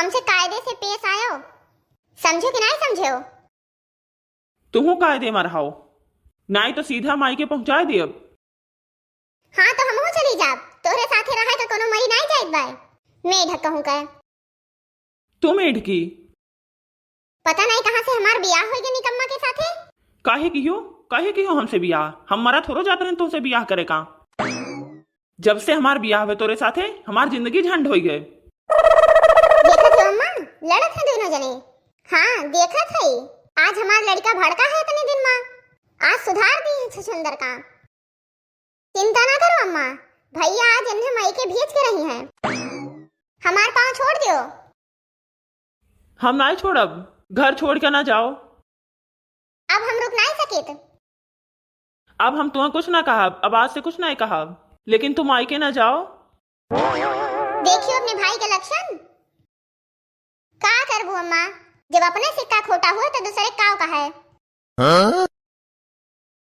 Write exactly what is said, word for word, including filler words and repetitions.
हमसे कायदे से पेश आयो, समझो कि नाहीं समझो? तुहूँ कायदे मा रहो, नाहीं तो सीधा माई के पहुँचाए देब। हाँ, तो हमहूँ चली जाब, तोहरे साथे रहे का कोनो मरी नाहीं जाइत बाय। मेढक कहूँ का। तू मेढकी? पता नाहीं कहाँ से हमार बियाह होइ गए निकम्मा के साथे। काहे किहो, काहे किहो हमसे बियाह? हम मरा थोड़ो जात रहन तुमसे बियाह करे का। जब से हमार बियाह हुए तोरे साथे, हमार जिंदगी झंड होइ गए। देखत हो अम्मा, लड़त हैं दोनों जने। हाँ, देखत है, आज हमार लड़का भड़का है इतने दिन मा, आज सुधार दी है छछुंदर का। चिंता ना करो अम्मा, भैया आज इन्हें माई के भेज के रही हैं। हमार पाँव छोड़ दियो। हम नाहीं छोड़ब, घर छोड़ के ना जाओ। अब हम रुक नाहीं सकित। अब हम तुम्हें कुछ ना कहब, अब आज से कुछ नाहीं कहब, लेकिन तुम माई के ना जाओ। देखियो अपने भाई के लक्षण। का करबू अम्मा, जब अपने सिक्का खोटा हुए तो दूसरे काव का है। हाँ?